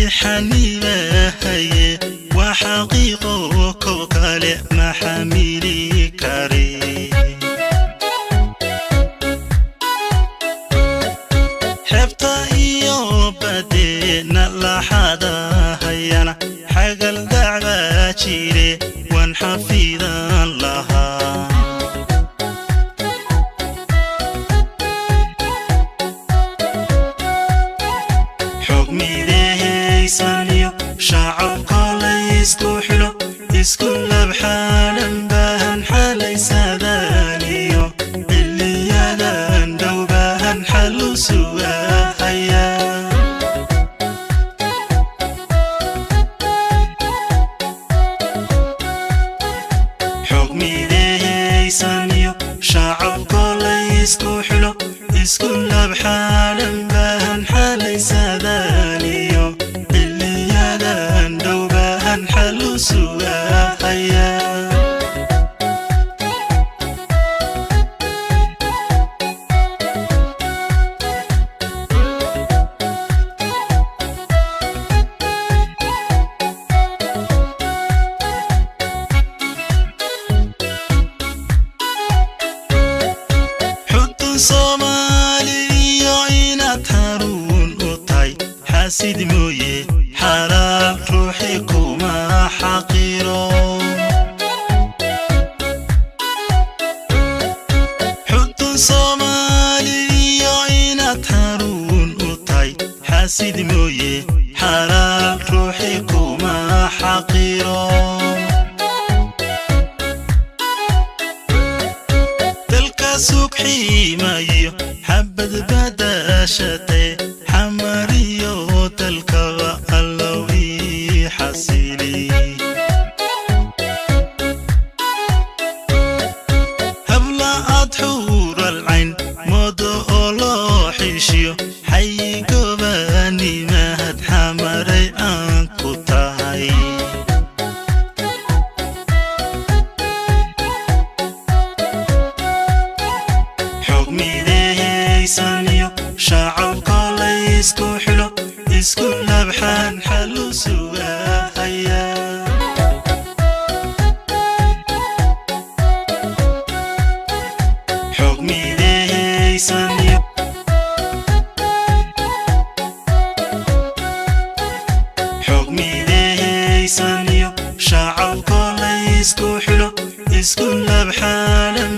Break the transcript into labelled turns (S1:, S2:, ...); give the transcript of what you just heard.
S1: Ixanibahaye waa xaqiiqo kow kale ma xamili kare. Xebta iyo badeena laxadahayana xagal dacbaa jire waan xafidan lahaa. Xog midehaysaniyo shacabka laysku xidho isku labxaalan baahan xalaysadaaniyo xiliyadan dhowbaahan xalu sugahaya. Xog midehaysaniyo shacabka laysku xidho isku labxaalan baahan xalaysadaaniyo xiliyadan dhowbaahan xalu sugahaya. Xudun Soomaaliyo inaad haruun u tahay xaasid mooye xalaal ruuxi kuma xaqiro. Xudun Soomaaliyo inaad haruun u tahay xaasid mooye xalaal ruuxi kuma xaqiro. Dalka sugxiimayo xabad badashatay xamariyo dalkaba allow ii xasili. Habla aad xuural cayn moodo oo loo xishiyo xayi gobanimahad xamaray aan ku tahay. Xog midehaysaniyo shacabka laysku xidho isku labxaan xalu sugahaya. Xog midehaysaniyo xog midehaysaniyo shacabka laysku xidho isku labxaalan